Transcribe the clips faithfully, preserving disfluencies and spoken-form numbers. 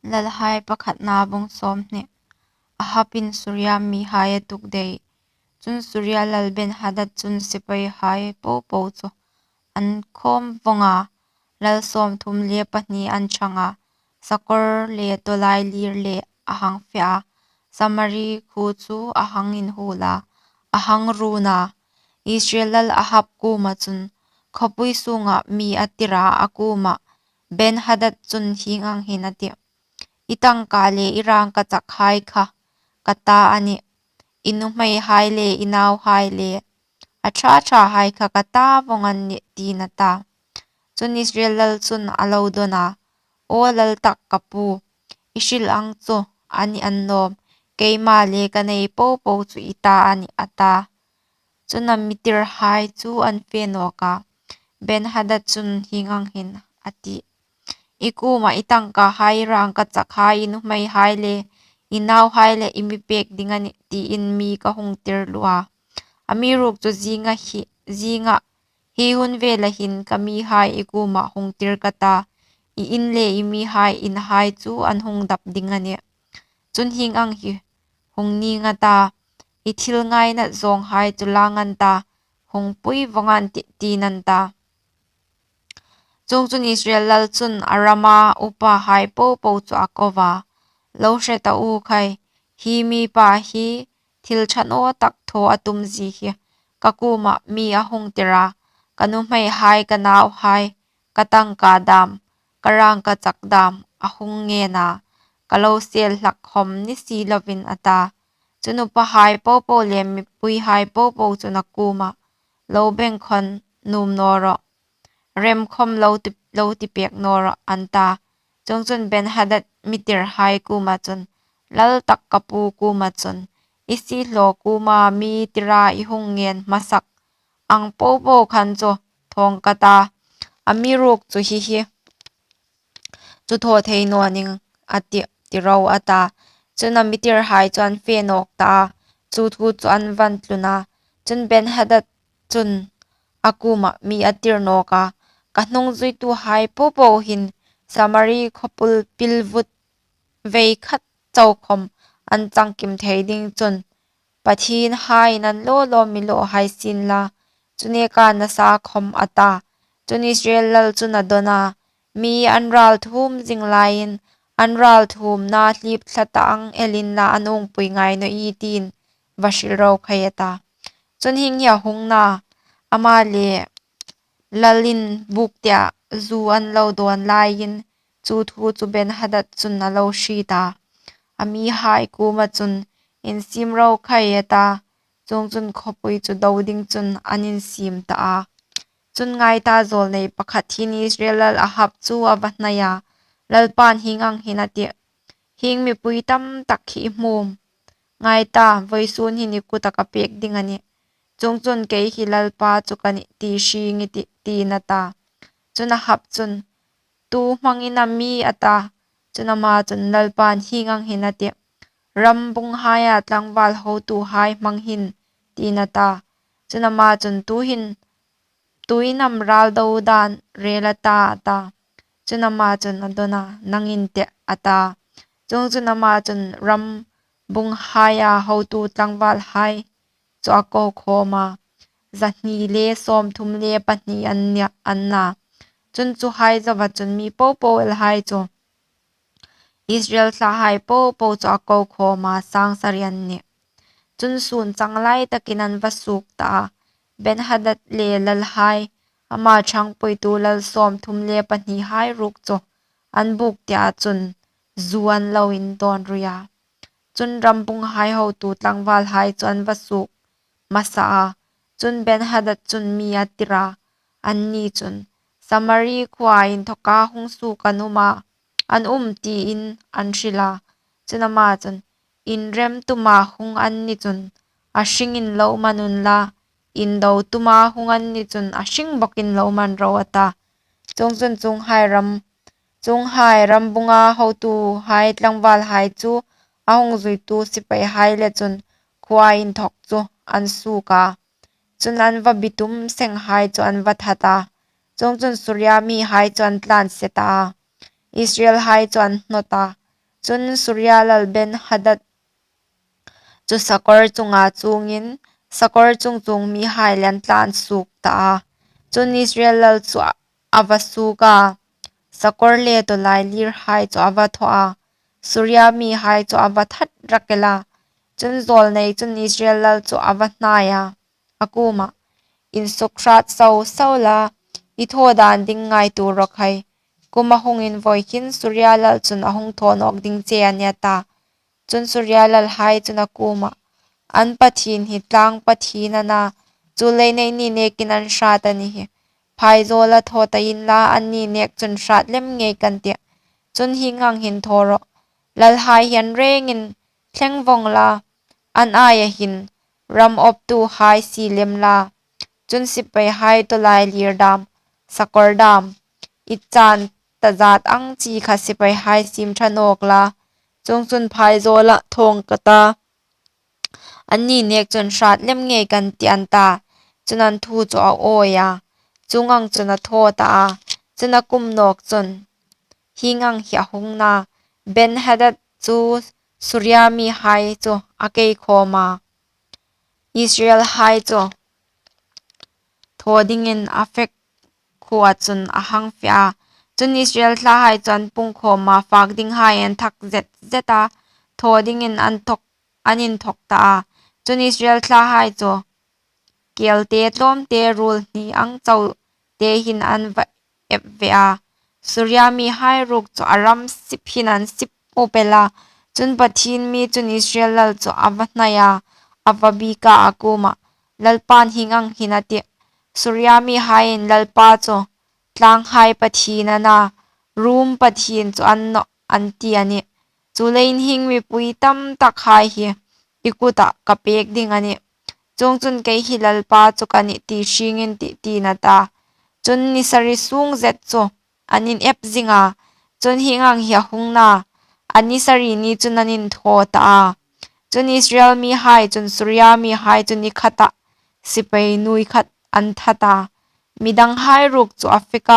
Lalhai pakhatna, bung sawmhni. Ahabin Suria mihai a tukdei. Chun Suria lal Benhadad chun sipaihai popo chu an khawm vawng a, lal sawmthum le pahni an chang a, sakawr le tawlailir le a hang fe a, Samari khuo chu a hang inhuol a, a hang run a. Israel lal Ahab kuoma chun khawpui sunga mi a tir a, a kuomah Benhadad chun hieng ang hin a tih, "I tangka le i rangkachakhai kha ka ta a nih, i nuhmeihai le i nauhai le a ṭha ṭhahai kha ka ta vawng a nih," tiin a ta. Chun Israel lal chun a lo dawn a, "Aw lal tak ka pu, i hril ang chu a ni annawm, keima le ka nei popo chu i ta a nih," a ta. Chun a mi tirhai chu an fe nawk a, Benhadad chun hieng ang hin a tih, "I kuoma i tangkahai, i rangkachakhai, i nuhmeihai le i nauhai le i mi pek ding a nih tiin mi ka hung tir lua. Amiruokchu zinga hi, zinga hi hun vela hin ka mihai i kuoma hung tir ka ta, i in le i mihai inhai chu an hung dap ding a nih. Chun hieng ang hi hung ning a ta, i thil ngaina zawnghai chu lang an ta, hung pui vawng an tih," tiin an ta. Chuongchun Israel lal chun a rama upahai popo chu a ko a, "Lo hre ta u khai, hi mipa hi thil ṭha naw tak thaw a tum zie hi ka kuoma mi a hung tir a, ka nuhmeihai, ka nauhai, ka tangka dam, ka rangkachak dam a hung ngen a, ka lo sel hlak khawm ni si lovin," a ta. Chun upahai popo le mipuihai popo chun a kuoma, "Lo bengkhawn nuom naw rawh, rem khawm lo ti, lo ti pek naw rawh," an ta. Chuongchun Benhadad mi tirhai kuoma chun, "Lal tak ka pu kuoma chun, i siehlaw kuoma mi tira i hung ngen hmasak ang popo khan chu thawng ka ta, amiruokchu hi hi chu thaw thei naw ning a tih, ti ro," a ta. Chun a mi tirhai chu an fe nawk ta a, chu thu chu an va tlun a. Chun Benhadad chun a kuoma mi a tir nawk a, "Ka hnungzuituhai popo hin Samari khawpui pilvut vei khat chau khawm an changkim thei ding chun, Pathienhaiin an lo lawm mi lo hai sien la, chu neka nasa khawm," a ta. Chun Israel lal chun a dawn a, "Mi an ral thuom zing laiin, an ral thuomna hlip thla ta ang el inla an uongpui ngai naw ie," tiin va hril ro khai, a ta. Chun hieng hi a hung na, ama le lalin buktia zu an lo dawn laiin, chu thu chu Benhadad chun a lo hriet a, a mihai kuoma chun, "Insiem ro khai," a ta. Chuongchun khawpui chu do ding chun an insiem ta a. Chun ngai ta, zawlnei pakhat hin Israel lal Ahab chu a va hnai a, "Lalpan hieng ang hin a tih, 'Hieng mipui tam tak hi i hmu am? Ngai ta, vawisun hin i kuta ka pek ding a nih. Chuongchun kei hi Lalpa chu ka nih ti hre i tih,'" tiin a ta. Chun Ahab chun, "Tu hmangin am i?" a ta. Chun ama chun, "Lalpan hieng ang hin a tih, 'Ram bunghaia tlangval hotuhai hmang hin,'" tiin a ta. Chun ama chun, "Tuhin, tuin am ral do dan rel a ta?" a ta. Chun ama chun a dawn a, "Nangin teh," a ta. Chuongchun ama chun ram bunghaia hotu tlangvalhai chu a ko khawm a, zahni le sawmthum le pahni an nia, an na. Chun chuhai zoa chun mi popo elhai chu Israel thlahai popo chu a ko khawm a, sang sari an nih. Chun sun chang lai takin an va suok ta a, Benhadad le lalhai, ama ṭhangpuitu lal sawmthum le pahnihai ruok chu an buktia chun zu an lo indawn ruoi a. Chun ram bunghai hotu tlangvalhai chu an va suok hmasa a. Chun Benhadad chun mi a tir a, anni chun, "Samari khuoa inthawka hung suok an um a, an um," tiin an hril a. Chun ama chun, "Inrem tuma hung an ni chun a hringin lo man unla, indo tuma hung an ni chun a hring bawkin lo man ro," a ta. Chuongchun chuonghai ram, chuonghai ram bunga hotuhai tlangvalhai chu a hung zuitu sipaihai le chun khuoa inthawk chu an suok a. Chun an va bi tum senghai chu an va that a. Chuongchun Suria mihai chu an tlan se ta a. Israelhai chu an hnawt a, Chun Suria lal Ben-hadad chu sakawr chunga chuongin, sakawr chung chuong mihai le an tlan suok ta a. Chun Israel lal chu a va suok a, sakawr le tawlailirhai chu a va thaw a, Suria mihai chu a va that rak el a. Chun zawlnei chun Israel lal chu a va hnai a, a kuomah, "Insukhrât sau sau la, i thaw dân ding ngaituo raw khai. Kum a hung invawi hin Suria lal chun a hung thaw nawk ding che a nih," a ta. Chun Suria lalhai chun a kuomah, "An pathien hi tlâng pathien a na, chuleiin eini nêkin an hrât a ni hi. Phaizawl a thaw ta inla, anni nêk chun hrât lem ngei kan tih. Chun hieng ang hin thaw rawh. Lalhai hi an rêngin thleng vawng la, an aia hin ram awptuhai sie lem la. Chun sipaihai tawlailir dâm, sakawr dâm, i chân ta zât ang chi kha sipaihai siem ṭha nâwk la, chuongchun phaizawlah thawng ka ta, anni nêk chun hrât lem ngei kan tih," an ta. Chun an thu chu a awi a, chuong ang chun a thaw ta a. Chun a kum nâwk chun hieng ang hi a hung na: Ben-hadad chu Suria mihai chu a kei khâwm a, Israelhai chu thaw dingin Aphek khuoa chun a hang fe a. Chun Israel thlahai chu an pung khâwm a, fâk dinghai an thak zet zet a, thaw dingin an thawk, an inthawk ta a. Chun Israel thlahai chu kêlte tlâwmte ruol hni ang chau te hin an va ep ve a, Suria mihai ruok chu a ram sip hin an sip up el a. Chun Pathien mi chun Israel lal chu a va hnai a, a va biek a, a kuomah, "Lalpain hieng ang hin a tih, 'Suria mihaiin Lalpa chu tlânghai pathien a na, ruom pathien chu a ni nawh,' an ti a nih. Chuleiin hieng mipui tamtakhai hi i kutah ka pêk ding a nih. Chuongchun kei hi Lalpa chu ka nih ti hrieng in tih," tiin a ta. Chun ni sari sûng zet chu an inep zing a. Chun hieng ang hi a hung na: a ni sari ni chun an inthaw ta a. Chun Israel mihai chun Suria mihai chu ni khatah sipai nuoi khat an that a. Mi danghai ruok chu Aphek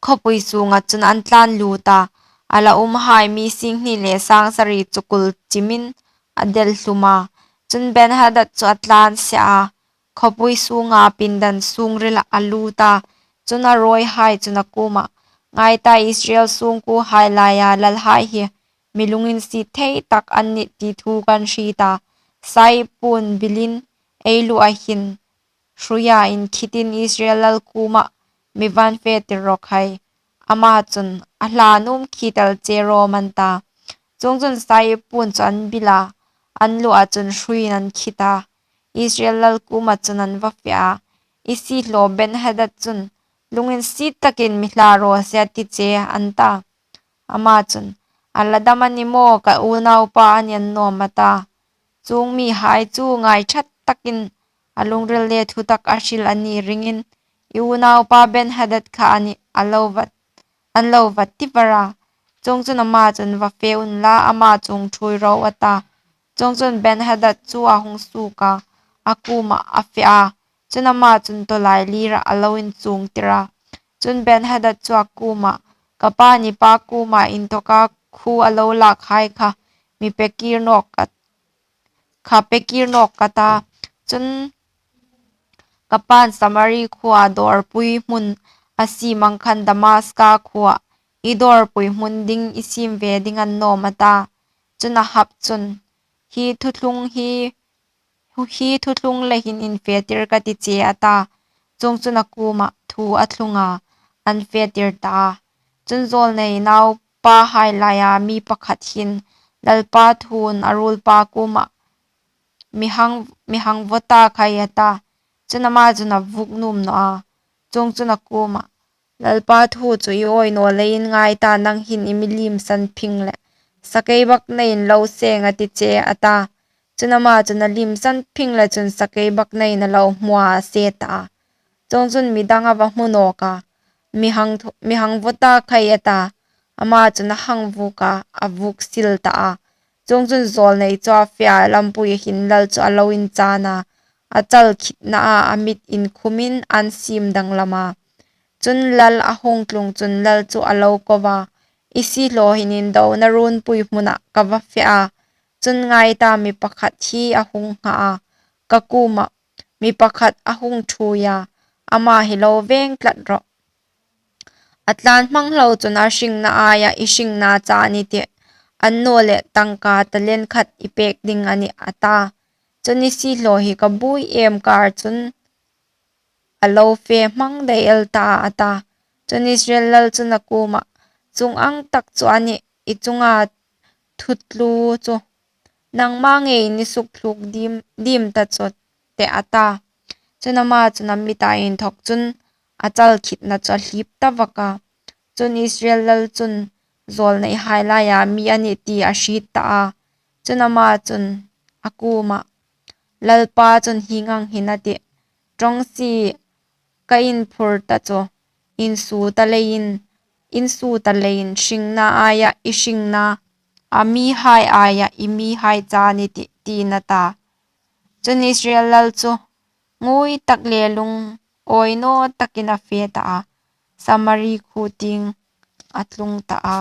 khawpui sûnga chun an tlân lût a, a la umhai mi sîng hni le sâng sari chu kul chimin a del hlum a. Chun Ben-hadad chu a tlânse a, khawpui sûnga pindan sûngrilah a lût a. Chun a rawihai chun a kuomah, "Ngai ta, Israel sungkuohai laia lalhai hi mi lunginsiet thei tak an nih ti thu kan hriet a. Sai puon bilin ei lua hin hruia inkhitin Israel lal kuomah mi va infe tir raw khai. Ama chun a hla nuom khit el che rawh," an ta. Chuongchun sai puon chu an bil a, an luah chun hruiin an khit a, Israel lal kuoma chun an va fe a. "I siehlaw Ben-hadad chun lunginsiet takin mi hla raw se a ti che," an ta. Ama chun, "A la dam a ni maw, ka unaupa a ni annâwm," a ta. Chuong mihai chu ngai ṭhat takin a lungril le thutak a hril a ni ringin, "I unaupa Ben-hadad kha a nih," a lo va, an lo va ti var a. Chuongchun ama chun, "Va fe unla, ama chu hung ṭhuoi ro," a ta. Chuongchun Ben-hadad chu a hung suok a, a kuomah a fe a. Chun ama chun tawlailirah a lo inchuong tir a. Chun Ben-hadad chu a kuomah, "Ka pa, i pa kuoma inthoka khuo a lo lâkhai kha mi pe kîr nâwk ka, kha pe kîr nâwk ka ta. Chun ka pain Samari khuoa dawrpui hmun a siem ang khan Damaska khuoa i dawrpui hmun ding i siem ve ding annâwm," a ta. Chun Ahab chun, "Hi thuthlung hi, hi thuthlung le hin infe tir ka ti che," a ta. Chuongchun a kuomah thu a thlung a, an fe tir ta a. Chun zawlnei naupahai laia mi pakhat hin Lalpa thuin a ruolpa kuomah, "Mi hang, mi hang vaw ta khai," a ta. Chun ama chun a vuok nuom naw a. Chuongchun a kuomah, "Lalpa thu chu i awi naw leiin ngai ta, nang hin i mi liemsan phing le sakeibakneiin lo seng a ti che," a ta. Chun ama chun a liemsan phing le chun sakeibakneiin a lo hmu a, a se ta. Chuongchun midang a va hmu nâwk a, "Mi hang thu, mi hang vaw ta khai," a ta. Ama chun a hang vuok a, a vuok sil ta a. Chuongchun zawlnei chu a fe a, lampuia hin lal chu a lo inchan a, a chal khitna a, a mit inkhumin an siem danglam a. Chun lal a hung tlung chun lal chu a lo ko a, i siehlaw hin indona ruonpui hmunah ka va fe a. Chun ngai ta, mi pakhat hi a hung ngha a, ka kuomah, mi pakhat a hung ṭhuoi a, ama hi lo veng tlat rawh. A tlan hmang hlau chun a hringna aia i hringna cha ni tih, annawleh tangka talent khat i pek ding a nih, a ta. Chun i siehlaw hi ka buoi em kar chun a lo fe hmang dai el ta, a ta. Chun Israel lal chun a kuomah, chung ang tak chu a nih, i chunga thutlu chu nangma ngeiin i suktluk diem, diem ta chu teh, a ta. Chun ama chun a mita inthawk chun a chal khitna chu a hlip ta vak a. Chun Israel lal chun zawlneihai laia mi a nih ti a hriet ta a. Chun ama chun a kuomah, Lalpa chun hieng ang hin a tih, ṭawngsie ka inphur ta chu, insuo ta leiin, insuo ta leiin hringna aia i hringna, a mihai aia i mihai cha ni tih, tiin, a ta. Chun Israel lal chu ngui tak le lungawi naw takin a fe ta a, Samari khuo tieng a tlung ta a.